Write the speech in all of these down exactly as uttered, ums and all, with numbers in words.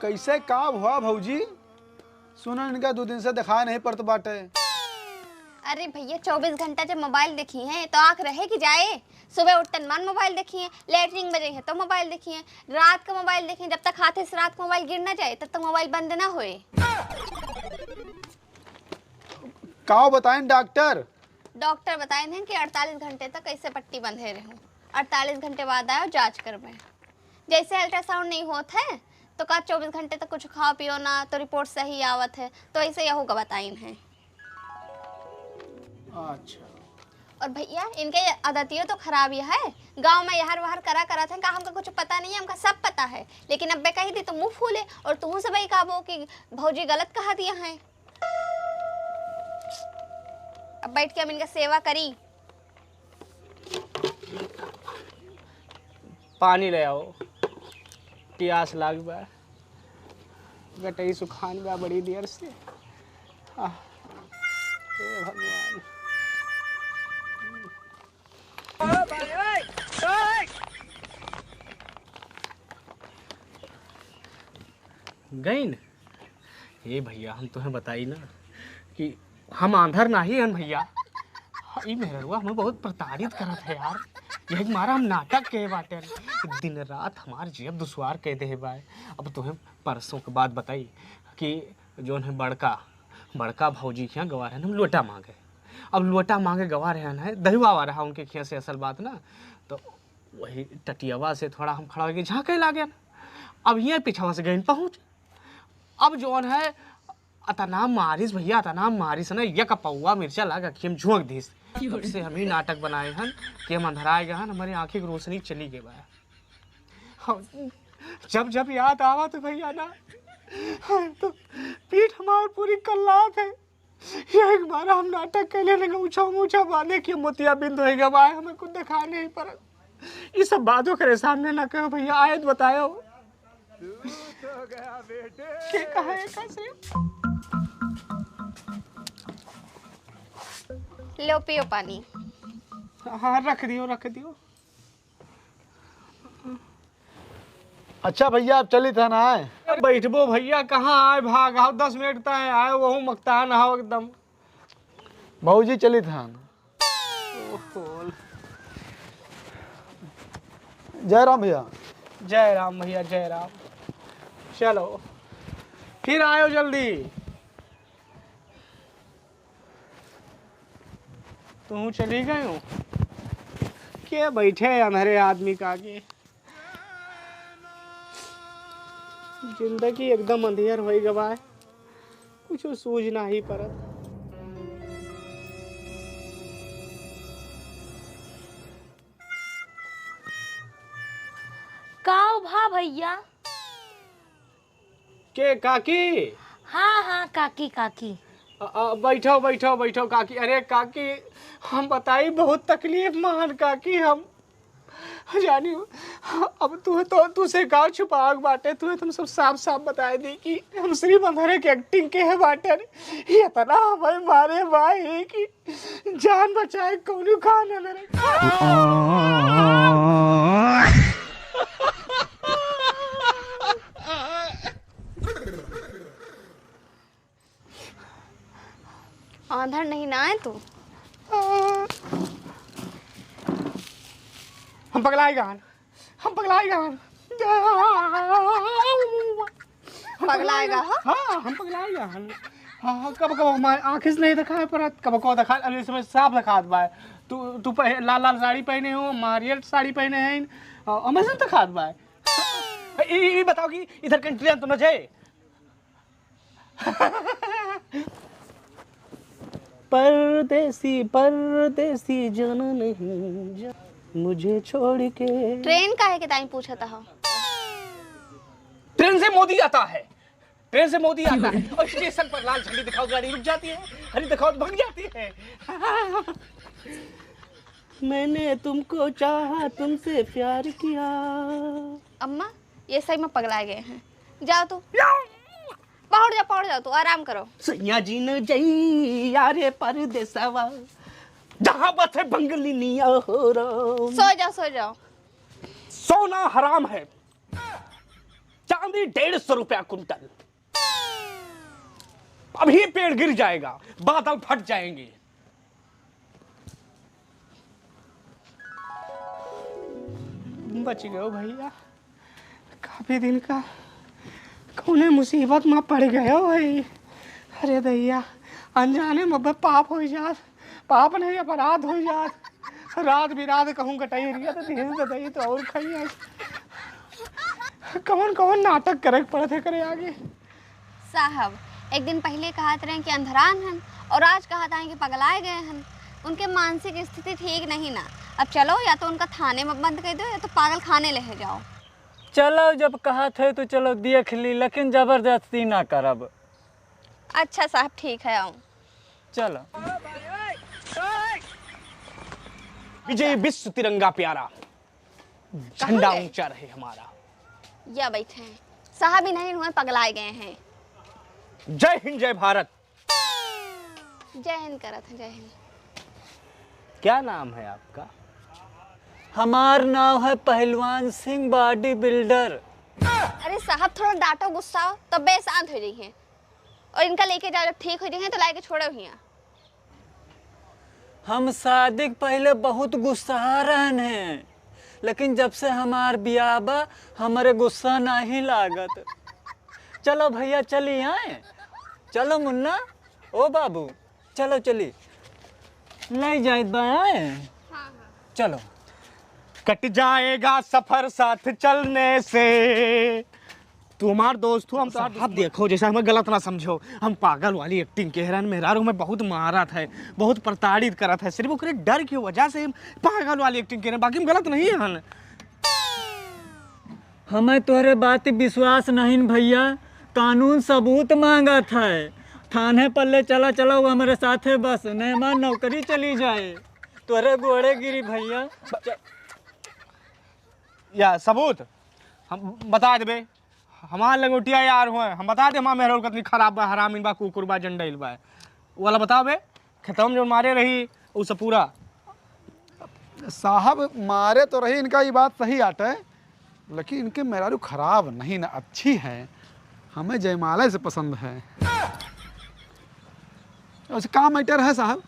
कैसे, का हुआ भौजी? सुनन इनका दो दिन से दिखाई नहीं पड़त बाटे। अरे भैया, चउबीस घंटा जब मोबाइल देखी हैं तो आँख रहे कि जाए? सुबह उठतन मन मोबाइल देखी हैं, लेटरिन में जइहैं तो मोबाइल देखी हैं, रात का मोबाइल देखी हैं, जब तक हाथे से रात का मोबाइल गिर ना जाए तब तक मोबाइल बंद ना होए। काव बताइन डॉक्टर? डॉक्टर बताइन हैं कि अड़तालीस घंटे तक ऐसे पट्टी बंधे रहूं, अड़तालीस घंटे बाद आयो जांच करबे। जैसे अल्ट्रासाउंड नहीं होत है तो का चउबीस घंटे तक कुछ खाओ पियो ना तो रिपोर्ट सही आवत है, तो ऐसे यहू का बताइन है। अच्छा। और भैया, इनके ये आदतियों तो खराब ही है, गांव में यहर वहर करा करत हैं, का हमका कुछ पता नहीं है? हमका सब पता है, लेकिन अब्बे कही दी तो मुंह फूले और तुहू से भाई कहबो कि भौजी गलत कहा दिया है। अब बैठ के हम इनका सेवा करी। पानी ले आओ, प्यास लाग बा। गटई सुखान बा बड़ी देर से। आह, हे भगवान। गइन। ए भैया, हम तुहें बताई ना कि हम आंधर नाही हन भैया। ई मेहररुआ हमें बहुत प्रताड़ित करत है यार। यही मारा हम नाटक के बाटे। दिन रात हमार जियब दुश्वार कइ देहे बाय। अब तुहें परसों के बात बताई कि जौन है बड़का, बड़का भौजी के यहाँ गवा रहन हम लोटा मांगे। अब लोटा मांगे गवा रहन है, दहिवावा रहा उनके खिया से असल बात ना, तो वही टटियावा से थोड़ा हम खड़ा होके झांके लागे। अब ये पिछवा से गइन पहुंच। अब जौन है, अतना मारिस भैया, अतना मारिस ना, एक पौवा मिर्चा लाग अखियम झोंक दिस। तब से हम ही नाटक बनाए हन कि हम अंधराए गए हन, हमारी आंखें की रोशनी चली गई बा। हम जब जब याद आवा तो भैया ना, तो पीठ हमार पूरी कल्लात है। एक बार हम नाटक कैले ना, ऊंचा ऊंचा बांधे कि मोतिया बिंद होए गवा है, हमें कुछ दिखाई नहीं पड़त। ये सब बातों करे सामने ना कहो भैया, आए तो बतायो। के कहा है कैसे? लो पियो पानी। हाँ, रख दियो, रख दियो। अच्छा भैया, आप चलित है ना आए? बैठबो भैया, कहाँ आए भाग आओ, दस मिनट तय आए, वहू मकतान आओ एकदम। भौजी चलित है ना। ओहो। जय राम भैया। जय राम भैया, जय राम। चलो, फिर आयो जल्दी। तू चली गयो? के बैठे अंधरे आदमी का आगे? जिंदगी एकदम अंधियर होई गवा है, कुछ सूझ नाही परत। का भा भैया? के काकी? हाँ, हाँ, काकी, काकी। अ, अ, बैठो, बैठो, बैठो काकी। अरे काकी, हम बताई बहुत तकलीफ में हन काकी हम। जानी हो, अब तू तो, तू से का छुपावक बाटे, तू तुम सब साफ साफ बताए दी कि हम सिर्फ अंधरे के एक्टिंग के है बाटे। ये इतना हमें मारे भाई कि जान बचाए कौनो खाना न रहे। आंधर नहीं ना है तू। हम पगलाए गए हन, हम पगलाए गए हन। हम पगलाए गए हो? हाँ, हम पगलाए गए हन। हाँ, हाँ, कब कब हमारे आँखें से नहीं दिखाई पड़त, कब को दिखा, अरे इसमें साफ दिखात बा। तू, तू पह-, लाल लाल साड़ी पहने हो, मारियट साड़ी पहने हैं, अ, हमें से दिखात बा। ई, ई बताओ कि इधर कहीं ट्रेन तो न जाए? परदेसी, परदेसी जाना नहीं जा, मुझे छोड़ के। ट्रेन काहे के ताई पूछत हो? ट्रेन से मोदी आता है, ट्रेन से मोदी आता है और स्टेशन पर लाल झंडी दिखाओ, गाड़ी रुक जाती है, हरी दिखाओ तो भाग जाती है। मैंने तुमको चाहा, तुमसे प्यार किया। अम्मा, ये सही में पगला गए हैं। जाओ तू, पहुड़ जाओ, पहुड़ जाओ तू, आराम करो। सैया जी न जइया रे परदेसवा, जहाँ बसे बंगलिनिया हो राम। सो जाओ, सो जाओ। सोना हराम है। चांदी डेढ़ सौ रुपया कुंटल। अभी पेड़ गिर जाएगा, बादल फट जाएंगे। बच गयो भैया, काफी दिन का कौने मुसीबत में पड़ गयो भाई। अरे दैया, अनजाने में अब पाप हो जात, पाप नहीं, अपराध हो जात। रात बिरात कहूँ गटई रिया तो धीरे ददई तो और खाई है। कौन कौन नाटक करे के पड़त है करे आगे। साहब, एक दिन पहिले कहत रहे कि अंधरान हन और आज कहत हैं कि पगलाए गए हन। उनके मानसिक स्थिति ठीक नहीं ना। अब चलो, या तो उनका थाने में बंद कर दो या तो पागल खाने ले जाओ। चलो, जब कहत है तो चलो देख ली, लेकिन जबरदस्ती ना करब। अच्छा साहब, ठीक है, आऊँ। चलो। विजय विश्व तिरंगा प्यारा, झंडा कहाँ गए? ऊंचा रहे हमारा। या बैठे हैं। साहब ही नहीं हुए, पगलाए गए हैं। जय हिंद, जय भारत। जय हिंद करत हैं, जय हिंद। क्या नाम है आपका? हमार नाम है पहलवान सिंह, बॉडी बिल्डर। अरे साहब, थोड़ा डांटो, गुस्साओ, तब बे शांत हो जाइए। और इनका लेके जाओ, जब ठीक हो जाइए तो लाए के छोड़ो हियाँ। हम शादी के पहिले बहुत गुस्सा रहन हैं, लेकिन जब से हमार बियाह बा, हमरे गुस्सा नहीं लागत। चलो भैया, चली आए। चलो मुन्ना, ओ बाबू, चलो चली। ले जाइत बा आए। चलो। कट जाएगा सफर साथ चलने से। तू हमार दोस्त हो, हम तोहार साहब दुश्मन। देखो, जैसा हमें गलत ना समझो, हम पागल वाली एक्टिंग के रहन, मेहरारू हमें बहुत मारत है, बहुत प्रताड़ित करत है, सिर्फ ओकरे डर की वजह से हम पागल वाली एक्टिंग के रहन, बाकी हम गलत नहीं हन। हमें तोहरे बात विश्वास नहीं भैया, कानून सबूत मांगत है, थाने पर ले चला, चलो हमरे साथे बस, नहीं हमार नौकरी चली जाए, तोहरे गोड़े गिरी भैया। च- या सबूत हम बता देबे, हमार लंगोटिया यार हुए, हम बता दे, हमार मेहरारू कतनी खराब बा, हरामीन बा, कुकुर बा, जंडाइल बा। वो वाला बताओ बे, खेतवा में जो मारे रही, उ सब पूरा। साहब, मारे तो रही, इनका ये बात सही आटे, लेकिन इनके मेहरारू खराब नहीं ना, अच्छी है, हमें जयमाला से पसंद है। वैसे का मैटर है साहब?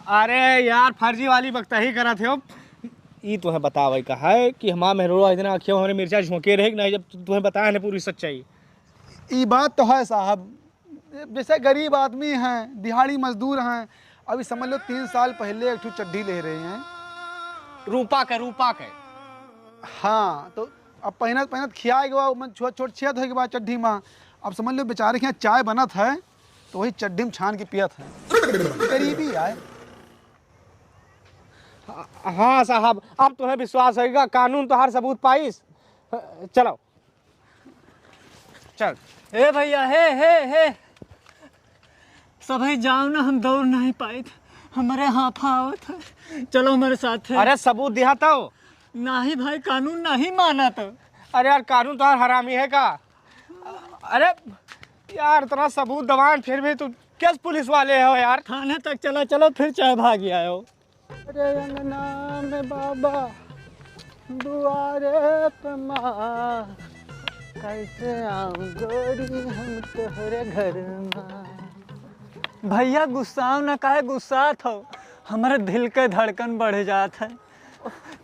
अरे यार, फर्जी वाली बकताही करत हो। ई तोहे बतावे का है कि हमार मेहरारू इतना आँखियों हमरे मिर्चा झोंके रहे कि नहीं, जब तु-, तोहे बताए ने पूरी सच्चाई। ई बात तो है साहब, जैसे गरीब आदमी हैं, दिहाड़ी मजदूर हैं, अभी समझ लो तीन साल पहले एक ठो चड्ढी ले रहे हैं। रूपा के, रूपा के। हाँ, तो अब पहनत पहनत खिया गवा, मन छोट छोट छेद हो गवा चड्ढी में। अब समझ लो बेचारे के यहाँ चाय बनत है, तो वही चड्ढी में छान के पियत है। गरीबी आए। हाँ साहब, अब तुम्हें विश्वास होइगा, कानून तोहार सबूत पाइस। चलो, चल। ए भैया, हे, हे, हे, सभई जाओ ना, हम दौड़ नहीं पाइत, हमरे हाफा आवत है, चलो हमरे साथे। अरे सबूत दिहा तो। नहीं भाई, कानून नहीं मानत। अरे यार, कानून तोहार हरामी है का? अरे यार, इतना सबूत दवान, फिर भी तू केस पुलिस वाले हो यार। थाने तक चला, चलो, फिर चाहे भाग आयो। अरे अंगना में बाबा, दुआरे पे माँ, कैसे आऊं गोरी हम तोहरे घर में। भैया गुस्साओ ना, काहे गुस्सात हो? हमरे दिल के धड़कन बढ़ जात है।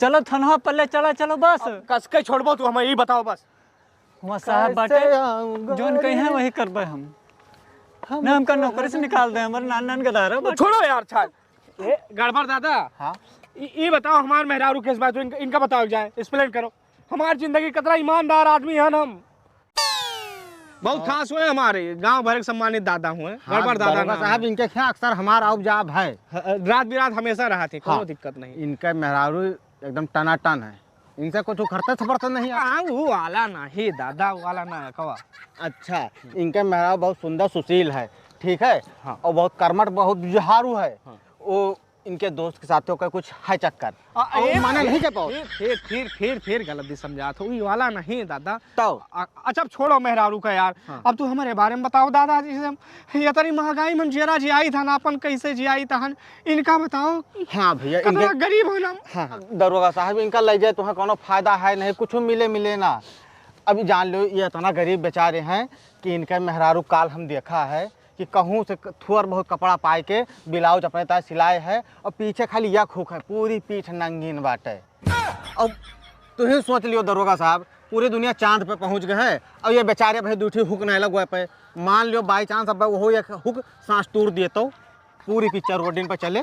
चलो थनवा पल्ले चला, चलो बस। अब कस के छोड़बो तू, हमें ई बताओ बस। हुआ साहब बाटे, कैसे आऊं जोन कही है गोरी? वही करबे हम। हम ना, हमका तोहरे नौकरी से निकाल दे, हमर नान नान गदारा बाटे। छोड़ो यार, छाल। ए, गड़बड़ दादा। हाँ? ई, ई बताओ, हमार मेहरारू केस बात, इनका, इनका बताओ जाए, एक्सप्लेन करो। हमार जिंदगी कतरा ईमानदार आदमी हन हम। बहुत हाँ। खास हुए हमारे, गांव भर के सम्मानित दादा हुए, हाँ, गड़बड़ दादा दरोगा नाम साहब, है। इनके यहाँ अक्सर हमार आउब जाब है। ह-, रात बिरात हमेशा रहत है, कोनो हाँ। दिक्कत नहीं। इनके मेहरारू एकदम टनाटन है, इनसे कुछ उखड़ते थपड़ते नहीं है। हाँ, वो वाला नहीं दादा, वो वाला ना है, कवा। अच्छा, इनके मेहरारू बहुत सुंदर सुशील है, ठीक है? हाँ। और बहुत कर्मठ, बहुत जुझारू है। हाँ। वो इनके दोस्त के साथ ओकर कुछ है चक्कर। आ, और ए माने भाई, नहीं के पाओ। फिर, फिर, फिर, फिर, फिर गलत भी समझात हो, ई वाला नहीं दादा। तो? आ, अच्छा, अब छोड़ो मेहरारू का यार। हाँ। अब तू हमारे बारे में बताओ दादा, जैसे हम, ये तरी महंगाई में हम जियरा जियाई था ना, अपन कैसे जियाई था, इनका बताओ। हाँ भैया, कतना इनके गरीब हो ना। हाँ, हाँ, दरोगा साहब, इनका ले जाए तो कोनो फायदा है नहीं, कुछ मिले, मिले ना। अभी जान लो, ये इतना गरीब बेचारे हैं कि इनके मेहरारू काल हम देखा है कि कहूँ से क-, थोर बहुत कपड़ा पाए के ब्लाउज अपने ताय सिलाए है और पीछे खाली यक हुक है, पूरी पीठ नंगीन बाटे। अब तुहीं सोच लियो दरोगा साहब, पूरी दुनिया चांद पे पहुँच गए है और ये बेचारे भाई दू ठे हुक नहीं लगवा पे। मान लियो by chance अब वो एक हुक सांस तोड़ दिए तो पूरी पिक्चर रोडिन पे चले।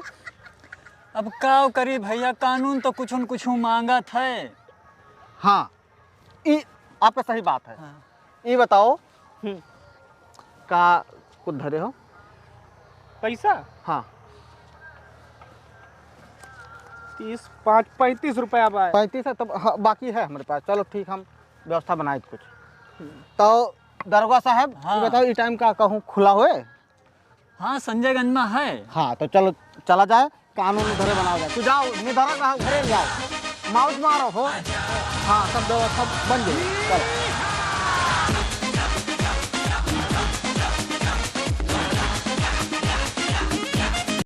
अब का करी भैया, कानून तो कुछ न कुछ मांगत है। हाँ, ई आपका सही बात है। हाँ। ई बताओ, हम्म। का कुछ धरे हो? पैसा? हाँ। तीस, पाँच, पैंतीस रुपया बा। पैंतीस है, तब हाँ, बाकी है हमरे पास। चलो ठीक, हम व्यवस्था बनाए कुछ। हम्म। तो दरोगा साहब, हाँ। ये बताओ, ई टाइम का कहूँ खुला होए? हाँ, संजयगंज में है। हाँ, तो चलो, चला जाए, कानून उधरे बनावा जाए। तू जाओ, निधरक रहो, घरे जाओ, मौज मारो हो। हाँ, सब व्यवस्था बन गई। चलो।